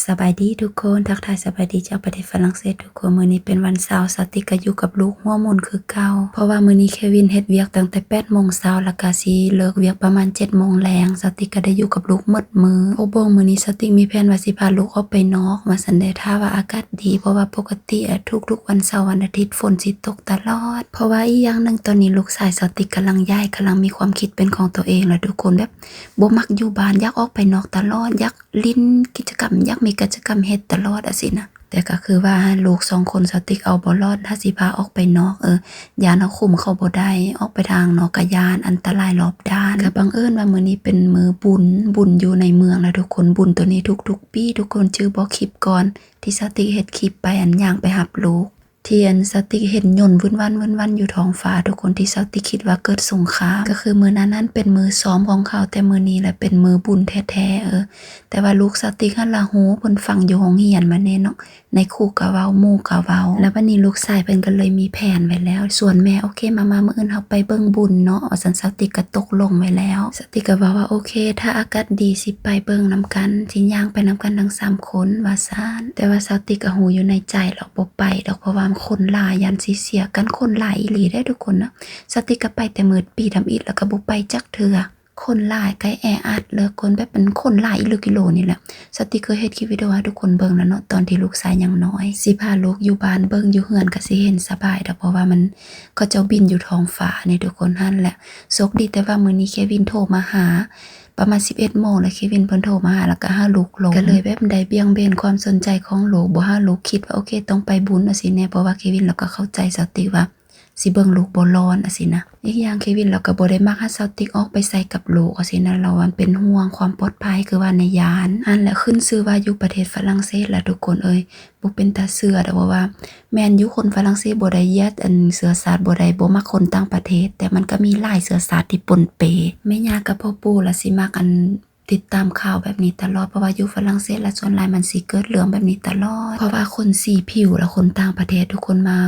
ສະບາຍດີທຸກຄົນ, ທັກທາຍສະບາຍດີຈາກປະເທດຝຣັ່ງເສດທຸກຄົນ. ມື້ນີ້ເປັນວັນເສົາ, ສາວຕິກກໍຢູ່ກັບລູກຫົວໝຸນຄືເກົ່າ, ເພາະວ່າມື້ນີ້ເຄວິນເຮັດວຽກຕັ້ງແຕ່ແປດໂມງເຊົ້າ ແລ້ວກໍຊິເລີກວຽກປະມານເຈັດໂມງແລງ. ສາວຕິກກໍໄດ້ຢູ່ກັບລູກໝົດມື້. ໂອ້ໂບງ, ມື້ນີ້ສາວຕິກມີແຜນວ່າຊິພາລູກອອກໄປນອກວ່າຊັ້ນເດ, ຖ້າວ່າອາກາດດີ, ເພາະວ່າປົກກະຕິທຸກໆວັນເສົາວັນອາທິດຝົນຊິຕົກຕະຫຼອດ. ເພາະວ່າອີກຢ່າງໜຶ່ງ, ຕອນນີ້ລູກຊາຍສາວຕິກກຳລັງໃຫຍ່, ກຳລັງມີຄວາມຄິດເປັນຂອງຕົວເອງແລ້ວທຸກຄົນ, ແບບບໍ່ມັກຢູ່ບ້ານ, ຢາກອອກໄປນອກຕະຫຼອດ, ຢາກ ຫຼິ້ນກິດຈະກຳ, ຢາກມີກິດຈະກຳເຮັດຕະຫຼອດຈັ່ງຊີ້ນະ. ແຕ່ກໍຄືວ່າລູກສອງຄົນສາວຕິກເອົາບໍ່ລອດ, ຖ້າຊິພາອອກໄປນອກ, ເອີ, ຢ້ານເຮົາຄຸມເຂົາບໍ່ໄດ້, ອອກໄປທາງນອກກໍຢ້ານອັນຕະລາຍລອບດ້ານ. ກໍບັງເອີນວ່າມື້ນີ້ເປັນມື້ບຸນ, ບຸນຢູ່ໃນເມືອງນະທຸກຄົນ. ບຸນໂຕນີ້ທຸກໆປີ, ທຸກຄົນຈື່ບໍ່ ຄລິບກ່ອນ ທີ່ສາວຕິກເຮັດຄລິບໄປ ອັນຍ່າງໄປຮັບລູກ. ທີ່ອັນສາວຕິກເຫັນຍົນວືນວັນວືນວັນຢູ່ທ້ອງຟ້າທຸກຄົນ, ທີ່ສາວຕິກຄິດວ່າເກີດສົງຄາມ, ກໍຄືມື້ນັ້ນຫັ້ນເປັນມື້ຊ້ອມຂອງເຂົາ, ແຕ່ມື້ນີ້ລະເປັນມື້ບຸນແທ້ໆ. ເອີ ແຕ່ວ່າລູກສາວຕິກຫັ້ນລະຮູ້, ເພິ່ນຟັງຢູ່ໂຮງຮຽນມາແດ່ເນາະ, ໃນຄູກໍເວົ້າ, ໝູ່ກໍເວົ້າ. ແລ້ວບັດນີ້ລູກຊາຍເພິ່ນກໍເລີຍມີແຜນໄວ້ແລ້ວ, ຊວນແມ່, ໂອເຄ, ມາໆ, ມື້ອື່ນເຮົາໄປເບິ່ງບຸນເນາະ ວ່າຊັ້ນ. ສາວຕິກກໍຕົກລົງໄວ້ແລ້ວ. ສາວຕິກກໍເວົ້າວ່າ ໂອເຄ, ຖ້າອາກາດດີຊິໄປເບິ່ງນຳກັນ, ຊິຍ່າງໄປນຳກັນທັງສາມຄົນ ວ່າຊັ້ນ. ແຕ່ວ່າສາວຕິກກໍຮູ້ຢູ່ໃນໃຈແລ້ວ ບໍ່ໄປດອກ, ເພາະວ່າຄົນຫຼາຍ, ຢ້ານຊິເສຍກັນ, ຄົນຫຼາຍອີ່ຫຼີເດ້ທຸກຄົນນະ. ສາວຕິກກໍໄປແຕ່ມື້ປີທຳອິດ ແລ້ວກໍບໍ່ໄປຈັກເທື່ອ. ຄົນຫຼາຍ, ໃກ້ແອອັດເຫຼືອເກີນ, ແບບເປັນຄົນຫຼາຍອີ່ຫຼີກິໂລນີ້ແຫຼະ. ສາວຕິກເຄີຍເຮັດຄລິບວິດີໂອໃຫ້ທຸກຄົນເບິ່ງແລ້ວເນາະ, ຕອນທີ່ລູກຊາຍຍັງນ້ອຍ. ຊິພາລູກຢູ່ບ້ານເບິ່ງ, ຢູ່ເຮືອນກໍຊິເຫັນສະບາຍດອກ, ເພາະວ່າມັນ ເຂົາເຈົ້າບິນຢູ່ທ້ອງຟ້ານີ້ທຸກຄົນ. ຫັ້ນແຫຼະ, ໂຊກດີແຕ່ວ່າມື້ນີ້ເຄວິນໂທມາຫາ ປະມານສິບເອັດໂມງແລ້ວ, ເຄວິນເພິ່ນໂທມາຫາ ແລ້ວກໍຫາລູກລົງ, ກໍເລີຍແບບໄດ້ບ່ຽງເບນຄວາມສົນໃຈຂອງລູກ, ບໍ່ໃຫ້ລູກຄິດວ່າ ໂອເຄ, ຕ້ອງໄປບຸນ ຈັ່ງຊີ້ແດ່, ເພາະວ່າເຄວິນລາວກໍເຂົ້າໃຈສາວຕິກວ່າຊິເບິ່ງລູກບໍ່ລອດ ຈັ່ງຊີ້ນະ. ອີກຢ່າງເຄວິນລາວກໍບໍ່ໄດ້ມັກໃຫ້ສາວຕິກອອກໄປໃສກັບລູກ ຈັ່ງຊີ້ນະ, ລາວມັນເປັນຫ່ວງຄວາມປອດໄພ ຄືວ່າໃນຢ້ານ. ຫັ້ນແຫຼະ, ຂຶ້ນຊື່ວ່າຢູ່ປະເທດຝຣັ່ງເສດລະທຸກຄົນເອີຍ, ບໍ່ເປັນຕາເຊື່ອດອກ, ເພາະວ່າ ແມ່ນຢູ່ ຄົນຝຣັ່ງເສດບໍ່ໄດ້ຢຽດອັນເຊື້ອຊາດ, ບໍ່ໄດ້ ບໍ່ມັກຄົນຕ່າງປະເທດ, ແຕ່ມັນກໍມີຫຼາຍເຊື້ອຊາດທີ່ປົນເປ. ແມ່ຍ່າກັບພໍ່ປູ່ລະຊິມັກອັນຕິດຕາມຂ່າວແບບນີ້ຕະຫຼອດ, ເພາະວ່າຢູ່ຝຣັ່ງເສດລະສ່ວນຫຼາຍມັນຊິເກີດເລື່ອງແບບນີ້ຕະຫຼອດ, ເພາະວ່າຄົນສີຜິວລະຄົນຕ່າງປະເທດ ທຸກຄົນມາ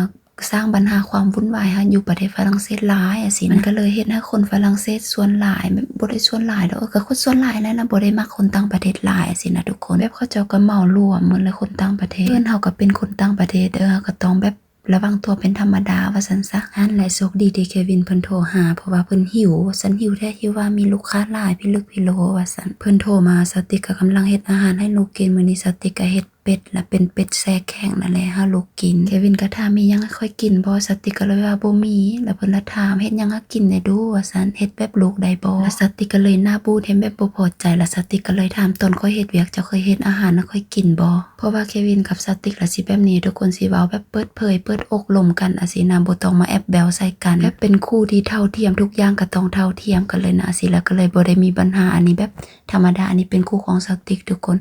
ສ້າງບັນຫາຄວາມວຸ່ນວາຍໃຫ້ຢູ່ປະເທດຝຣັ່ງເສດຫຼາຍ ຈັ່ງຊີ້ນະ. ມັນກໍເລີຍເຮັດໃຫ້ຄົນຝຣັ່ງເສດສ່ວນຫຼາຍ, ແບບ ບໍ່ໄດ້ສ່ວນຫຼາຍດອກ, ເອີ ກໍຄົນສ່ວນຫຼາຍແຫຼະນະ, ບໍ່ໄດ້ມັກຄົນຕ່າງປະເທດຫຼາຍ ຈັ່ງຊີ້ນະທຸກຄົນ. ແບບເຂົາເຈົ້າກໍເໝົາລວມໝົດແຫຼະຄົນຕ່າງປະເທດ. ເພິ່ນເຮົາກໍເປັນຄົນຕ່າງປະເທດເດີ, ເຮົາກໍຕ້ອງແບບ ລະວັງຕົວເປັນທຳມະດາວ່າຊັ້ນຊະ. ຫັ້ນແຫຼະ ໂຊກດີທີ່ເຄວິນເພິ່ນໂທຫາ ເພາະວ່າເພິ່ນຫິວ, ຊັ້ນຫິວແທ້ ຫິວວ່າມີລູກຄ້າຫຼາຍ ພິລຶກພິໂລວ່າຊັ້ນ. ເພິ່ນໂທມາ ສາວຕິກກໍກຳລັງເຮັດອາຫານໃຫ້ລູກກິນ. ມື້ນີ້ສາວຕິກກໍເຮັດເປັດ ລະເປັນເປັດແຊ່ແຂງນັ້ນແຫຼະໃຫ້ລູກກິນ. ເຄວິນກໍຖາມ ມີຫຍັງໃຫ້ຂ້ອຍກິນບໍ່? ສາວຕິກກໍເລີຍວ່າ ບໍ່ມີ. ລະເພິ່ນລະຖາມ ເຮັດຫຍັງໃຫ້ກິນແດ່ດູວ່າຊັ້ນ, ເຮັດແບບລູກໄດ້ບໍ່? ລະສາວຕິກກໍເລີຍໜ້າບູດ ເຮັດແບບບໍ່ພໍໃຈ. ລະສາວຕິກກໍເລີຍຖາມ ຕອນຂ້ອຍເຮັດວຽກ ເຈົ້າເຄີຍເຮັດອາຫານໃຫ້ຂ້ອຍກິນບໍ່? ເພາະວ່າເຄວິນກັບສາວຕິກລະຊິແບບນີ້ ທຸກຄົນ ຊິເວົ້າແບບເປີດເຜີຍ ເປີດອົກລົມກັນ ອາຊີນະ ບໍ່ຕ້ອງມາແອບແບວໃສ່ກັນ ແບບເປັນຄູ່ທີ່ເທົ່າທຽມ ທຸກຢ່າງກໍຕ້ອງເທົ່າທຽມກັນເລີຍນະ ອາຊີ ລະກໍເລີຍບໍ່ໄດ້ມີບັນຫາ. ອັນນີ້ແບບທຳມະດາ ອັນນີ້ເປັນຄູ່ຂອງສາວຕິກ ທຸກຄົນ.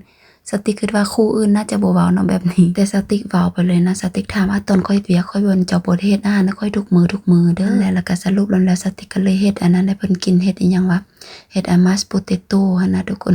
ສາວຕິກຄິດວ່າຄູ່ອື່ນໜ້າຈະບໍ່ເວົ້າເນາະແບບນີ້ ແຕ່ສາວຕິກເວົ້າໄປເລີຍນະ. ສາວຕິກຖາມວ່າ ຕອນຂ້ອຍເຮັດວຽກ ຂ້ອຍວ່າເຈົ້າບໍ່ໄດ້ເຮັດອາຫານໃຫ້ຂ້ອຍທຸກມື້ ທຸກມື້ເດີ ແລ້ວ ລະກະສະຫຼຸບແລ້ວ ສາວຕິກກໍເລີຍເຮັດອັນນັ້ນໃຫ້ເພິ່ນກິນ ເຮັດອີ່ຫຍັງວະ ເຮັດ ອາ ມາສໂປເຕໂຕຫັ້ນນະທຸກຄົນ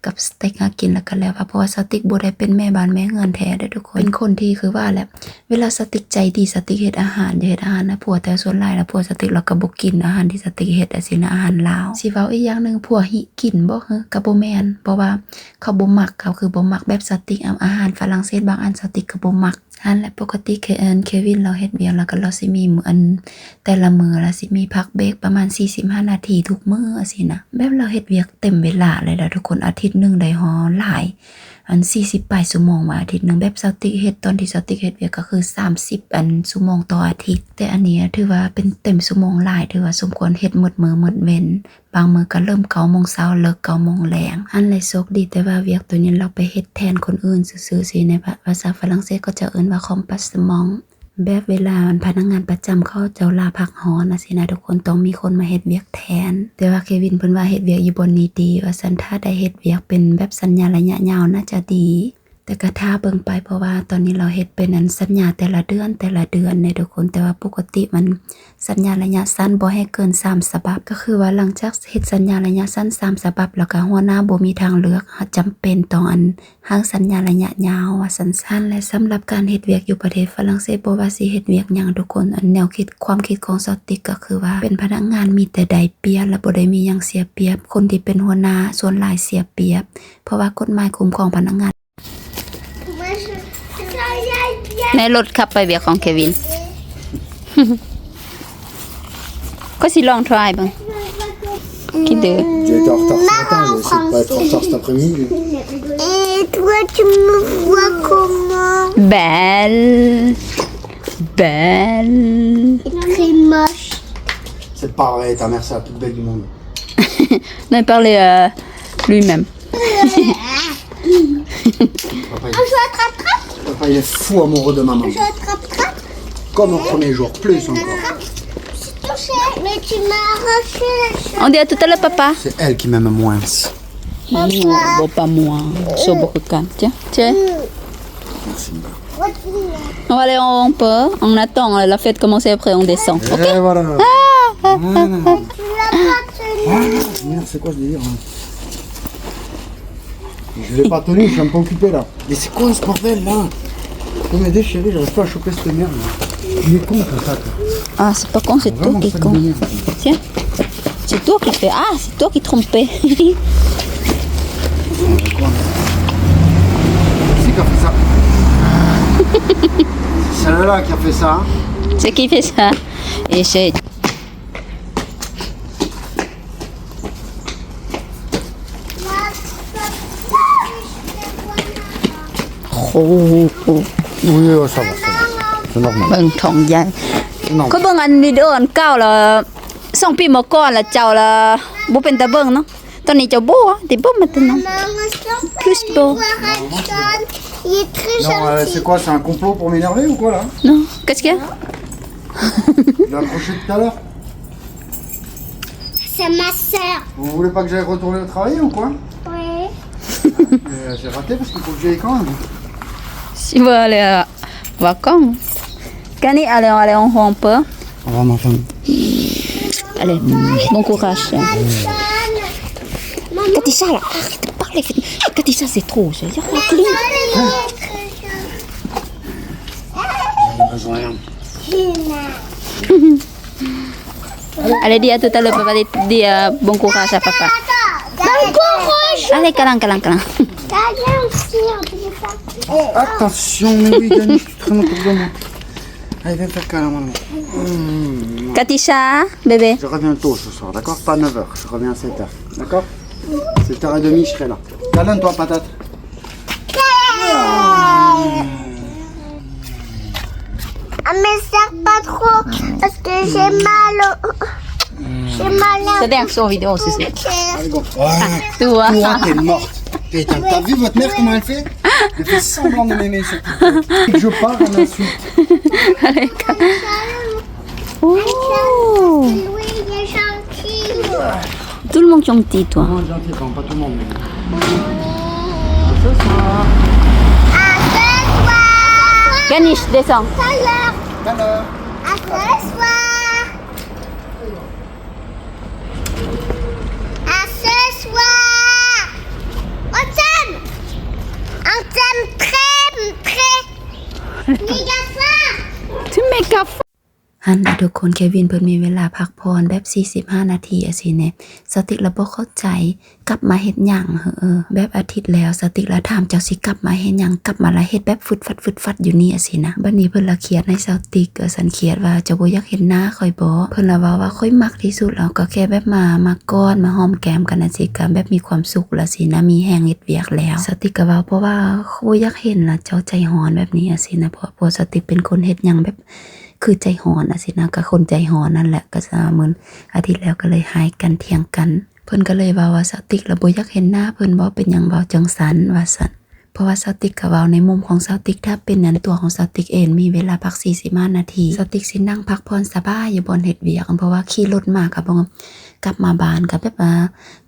ກັບສະເຕັກຫາກິນ ລະກະແລ້ວວ່າ ເພາະວ່າສາວຕິກບໍ່ໄດ້ເປັນແມ່ບ້ານແມ່ເຮືອນແທ້ເດີທຸກຄົນ ເປັນຄົນທີ່ຄືວ່າແຫຼະ ເວລາສາວຕິກໃຈດີ ສາວຕິກເຮັດອາຫານ ຢາກເຮັດອາຫານໃຫ້ຜົວ ແຕ່ສ່ວນຫຼາຍລະຜົວສາວຕິກລະກະບໍ່ກິນອາຫານທີ່ສາວຕິກເຮັດ ຈັ່ງຊີ້ນະ ອາຫານລາວ. ຊິເວົ້າອີກຢ່າງໜຶ່ງ ຜົວຫິກິນບໍ່ ເຮີ ກະບໍ່ແມ່ນ ເພາະວ່າເຂົາບໍ່ມັກ ເຂົາຄືບໍ່ມັກແບບສາວຕິກ ອາ ອາຫານຝຣັ່ງເສດບາງອັນສາວຕິກກະບໍ່ມັກ. ຫັ້ນແຫຼະ ປົກກະຕິເຄ ເອີ ເຄວິນລາວເຮັດວຽກ ລະກະລາວຊິມີມື້ອັນ ແຕ່ລະມື້ລະຊິມີພັກເບກປະມານສີ່ສິບຫ້ານາທີທຸກມື້ ຈັ່ງຊີ້ນະ ແບບລາວເຮັດວຽກເຕັມເວລາເລີຍລະທຸກຄົນ ອາທິດໜຶ່ງໄດ້ຮອດຫຼາຍ ອັນ ສີ່ສິບປາຍຊົ່ວໂມງວ່າ ອາທິດໜຶ່ງ ແບບສາວຕິກເຮັດ ຕອນທີ່ສາວຕິກເຮັດວຽກກະຄື ສາມສິບ ອັນ ຊົ່ວໂມງຕໍ່ອາທິດ ແຕ່ອັນນີ້ນະ ຖືວ່າເປັນເຕັມຊົ່ວໂມງຫຼາຍ ຖືວ່າສົມຄວນເຮັດໝົດມື້ໝົດເວັນ ບາງມື້ກະເລີ່ມເກົ້າໂມງເຊົ້າ ເລີກເກົ້າໂມງແລງ. ຫັ້ນແຫຼະ ໂຊກດີແຕ່ວ່າວຽກໂຕນີ້ລາວໄປເຮັດແທນຄົນອື່ນຊື່ໆ ຊີ້ນະ ພາ ພາສາຝຣັ່ງເສດເຂົາເຈົ້າເອີ້ນວ່າ ຄອມພາສເມັ້ງ ແບບເວລາພະນັກງານປະຈຳເຂົາເຈົ້າລາພັກຮ້ອນ ຈັ່ງຊີ້ນະທຸກຄົນ ຕ້ອງມີຄົນມາເຮັດວຽກແທນ. ແຕ່ວ່າເຄວິນເພິ່ນວ່າເຮັດວຽກຢູ່ບ່ອນນີ້ດີວ່າຊັ້ນ ຖ້າໄດ້ເຮັດວຽກເປັນແບບສັນຍາໄລຍະຍາວໜ້າຈະດີ. ແຕ່ກະຖ້າເບິ່ງໄປ ເພາະວ່າຕອນນີ້ລາວເຮັດເປັນອັນສັນຍາແຕ່ລະເດືອນ ແຕ່ລະເດືອນເດ້ທຸກຄົນ ແຕ່ວ່າປົກກະຕິມັນສັນຍາໄລຍະສັ້ນ ບໍ່ໃຫ້ເກີນສາມສະບັບ ກະຄືວ່າຫຼັງຈາກເຮັດສັນຍາໄລຍະສັ້ນສາມສະບັບ ລະກະຫົວໜ້າບໍ່ມີທາງເລືອກ ເຮົາຈຳເປັນຕ້ອງອັນ ໃຫ້ສັນຍາໄລຍະຍາວວ່າຊັ້ນຊະ. ແລະ ສຳລັບການເຮັດວຽກຢູ່ປະເທດຝຣັ່ງເສດ ບໍ່ວ່າຊິເຮັດວຽກຫຍັງທຸກຄົນ ອັນແນວຄິດ ຄວາມຄິດຂອງສາວຕິກກະຄືວ່າ ເປັນພະນັກງານມີແຕ່ໄດ້ປຽບ ລະບໍ່ໄດ້ມີຫຍັງເສຍປຽບ ຄົນທີ່ເປັນຫົວໜ້າສ່ວນຫຼາຍເສຍປຽບ ເພາະວ່າກົດໝາຍຄຸ້ມຄອງພະນັກງານ ໃນລົດຂັບໄປວຽກຂອງເຄວິນ. ຂ້ອຍຊິລອງທຣາຍເບິ່ງ. Qui deux? J'ai été en retard ce matin, j'ai essayé de pas être en retard cet après-midi. Et toi, tu me vois comment? Belle. Belle. Très moche. C'est pas vrai, ta mère, c'est la plus belle du monde. Non, il parlait, euh, lui-même. Papa, il... On joue à trap-trap ? Papa, il est fou amoureux de maman. On joue à trap-trap ? Comme au premier jour, plus encore. Trap-trap. C'est touché, mais tu m'as arraché la chaîne. On dit à tout à l'heure, papa. C'est elle qui m'aime moins. Papa. Bon, pas moins. Tiens, tiens. Merci, maman. On va aller en haut un peu. On attend, euh, la fête commencer, après on descend. Ok ? Et voilà. Ah, ah, ah, ah. Voilà. Ah, merde, c'est quoi ce délire, hein ? Je l'ai pas tenu, je suis même pas occupé, là. Mais c'est quoi ce bordel, là ? Faut m'aider, chérie, j'arrive pas à choper cette merde, là. Il est con, comme ça, quoi. Ah, c'est pas con, c'est toi qui est con. Vraiment, ça m'énerve. Tiens. C'est toi qui fais. Ah, c'est toi qui trompais. C'est qui qui a fait ça ? C'est celle-là qui a fait ça, hein ? C'est qui fait ça ? Et c'est ໂອ້ໂຫ Oui, oui, ça va, ça va. C'est normal. ເບິ່ງທ້ອງໃຫຍ່. C'est normal. ຂ້ອຍເບິ່ງອັນວິດີໂອອັນເກົ່າລະ ສອງປີມາກ່ອນລະ ເຈົ້າລະບໍ່ເປັນຕາເບິ່ງເນາະ. ຕອນນີ້ເຈົ້າບໍ່ ທີ່ບໍ່ມາແຕ່ນ້ອຍ Maman, regarde, plus beau. Il est très gentil. Non, euh, c'est quoi, c'est un complot pour m'énerver ou quoi, là ? Non, qu'est-ce qu'il y a ? Il a accroché tout à l'heure. C'est ma sœur. Vous voulez pas que j'aille retourner au travail ou quoi ? Oui. Mais, euh, c'est raté parce qu'il faut que j'y aille quand même. Si vous allez à vacances. Kani, allez, allez, on rompt. Au revoir, ma femme. Allez, bon courage. Maman. Katisha, là, arrête de parler. Katisha, c'est trop, ça. Il y a rien. J'ai besoin. Allez, dis à tout à l'heure, papa, dis, dis, euh, bon courage à papa. Bon courage. Allez, câlin, câlin, câlin. Attention, mais oui, Dani, tu traînes autour de moi. Allez, viens faire câlin, maman. Katisha, bébé. Je reviens tôt ce soir, d'accord ? Pas neuf heures, je reviens à sept heures, d'accord ? Sept heures et demie, je serai là. Câlin, toi, patate. Ah, mais serre pas trop, parce que j'ai mal au, j'ai mal à... C'est bien que son vidéo, c'est ça. Allez, go. Ouais. Toi. Toi, t'es morte. Putain, t'as vu votre mère, comment elle fait ? Elle fait semblant de m'aimer sur TikTok. Dès que je parle, elle m'insulte. Allez, go. Oh. Tout le monde gentil, toi. Non, gentil, quand pas tout le monde, mais... À ce soir. À ce soir. Ganesh, descends. Tout à l'heure. Tout à l'heure. À ce soir. À ce soir. On t'aime. On t'aime très, très. Méga fort. Tu es méga fort. ຫັ້ນລະທຸກຄົນ ເຄວິນເພິ່ນມີເວລາພັກຜ່ອນແບບສີ່ສິບຫ້ານາທີຈັ່ງຊີ້ແນ່. ສາວຕິກລະບໍ່ເຂົ້າໃຈ ກັບມາເຮັດຫຍັງເຫີ ແບບອາທິດແລ້ວ. ສາວຕິກລະຖາມ ເຈົ້າຊິກັບມາເຮັດຫຍັງ ກັບມາລະເຮັດແບບຟຶດຟັດຟຶດຟັດຢູ່ນີ້ຈັ່ງຊີ້ນະ. ບາດນີ້ເພິ່ນລະຄຽດໃຫ້ສາວຕິກ ເອີ ສັນຄຽດວ່າ ເຈົ້າບໍ່ຢາກເຫັນໜ້າຂ້ອຍບໍ? ເພິ່ນລະເວົ້າວ່າ ຂ້ອຍມັກທີ່ສຸດແລ້ວ ກໍແຄ່ແບບມາ ມາກອດ ມາຫອມແກ້ມກັນຈັ່ງຊີ້ ກະແບບມີຄວາມສຸກລະຊີ້ນະ ມີແຮງເຮັດວຽກແລ້ວ. ສາວຕິກກະເວົ້າ ເພາະວ່າຂ້ອຍບໍ່ຢາກເຫັນລະ ເຈົ້າໃຈຮ້ອນແບບນີ້ຈັ່ງຊີ້ນະ ເພາະ ເພາະສາວຕິກເປັນຄົນເຮັດຫຍັງແບບ ຄືໃຈຮ້ອນຈັ່ງຊີ້ນະ ກະຄົນໃຈຮ້ອນນັ້ນແຫຼະ. ກະສະເໝີອາທິດແລ້ວ ກະເລີຍຮ້າຍກັນ ຖຽງກັນ. ເພິ່ນກະເລີຍເວົ້າວ່າ ສາວຕິກລະບໍ່ຢາກເຫັນໜ້າເພິ່ນບໍ ເປັນຫຍັງເວົ້າຈັ່ງຊັ້ນ ວ່າຊັ້ນ. ເພາະວ່າສາວຕິກກະເວົ້າໃນມຸມຂອງສາວຕິກ ຖ້າເປັນອັນຕົວຂອງສາວຕິກເອງ ມີເວລາພັກສີ່ສິບຫ້ານາທີ ສາວຕິກຊິນັ່ງພັກຜ່ອນສະບາຍຢູ່ບ່ອນເຮັດວຽກ ເພາະວ່າຂີ່ລົດມາກະບໍ່ ກັບມາບ້ານກະແບບວ່າ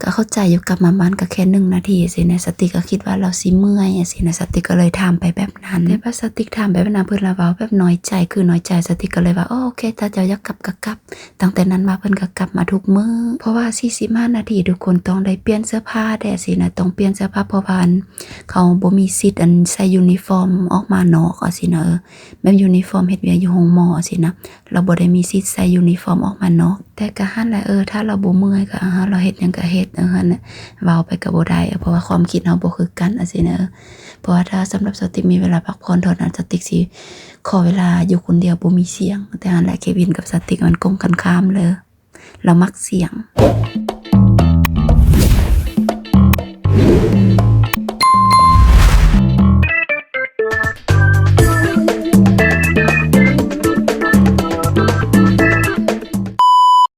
ກະເຂົ້າໃຈຢູ່ ກັບມາບ້ານກະແຄ່ໜຶ່ງນາທີຈັ່ງຊີ້ນະ. ສາວຕິກກະຄິດວ່າລາວຊິເມື່ອຍຈັ່ງຊີ້ນະ ສາວຕິກກະເລີຍຖາມໄປແບບນັ້ນ. ແຕ່ວ່າສາວຕິກຖາມໄປແບບນັ້ນ ເພິ່ນລະເວົ້າແບບນ້ອຍໃຈ ຄືນ້ອຍໃຈ. ສາວຕິກກະເລີຍວ່າ ໂອເຄ ຖ້າເຈົ້າຢາກກັບກະກັບ. ຕັ້ງແຕ່ນັ້ນມາເພິ່ນກະກັບມາທຸກມື້ ເພາະວ່າສີ່ສິບຫ້ານາທີ ທຸກຄົນຕ້ອງໄດ້ປ່ຽນເສື້ອຜ້າແດ່ຊີ້ນະ ຕ້ອງປ່ຽນເສື້ອຜ້າ ເພາະວ່າ ອັນ ເຂົາບໍ່ມີສິດ ອັນ ໃສ່ຢູນິຟອມອອກມານອກຈັ່ງຊີ້ນະ ເອີ ແບບຢູນິຟອມເຮັດວຽກຢູ່ໂຮງໝໍຈັ່ງຊີ້ນະ. ລາວບໍ່ໄດ້ມີສິດໃສ່ຢູນິຟອມອອກມານອກ. ແຕ່ກະຫັ້ນແຫຼະ ເອີ ຖ້າລາວ ບໍ່ເມື່ອຍກໍເອົາ ເຮົາເຮັດຫຍັງກໍເຮັດ ເອີ ຫັ້ນນະ ເວົ້າໄປກໍບໍ່ໄດ້ ເພາະວ່າຄວາມຄິດເຮົາບໍ່ຄືກັນ ຈັ່ງຊີ້ນະ ເອີ ເພາະວ່າຖ້າສຳລັບສາວຕິກມີເວລາພັກຜ່ອນເທົ່ານັ້ນ ສາວຕິກຊິຂໍເວລາຢູ່ຄົນດຽວ ບໍ່ມີສຽງ ແຕ່ຫັ້ນແຫຼະ ເຄວິນກັບສາວຕິກມັນກົງກັນຂ້າມເລີຍ ລາວມັກສຽງ.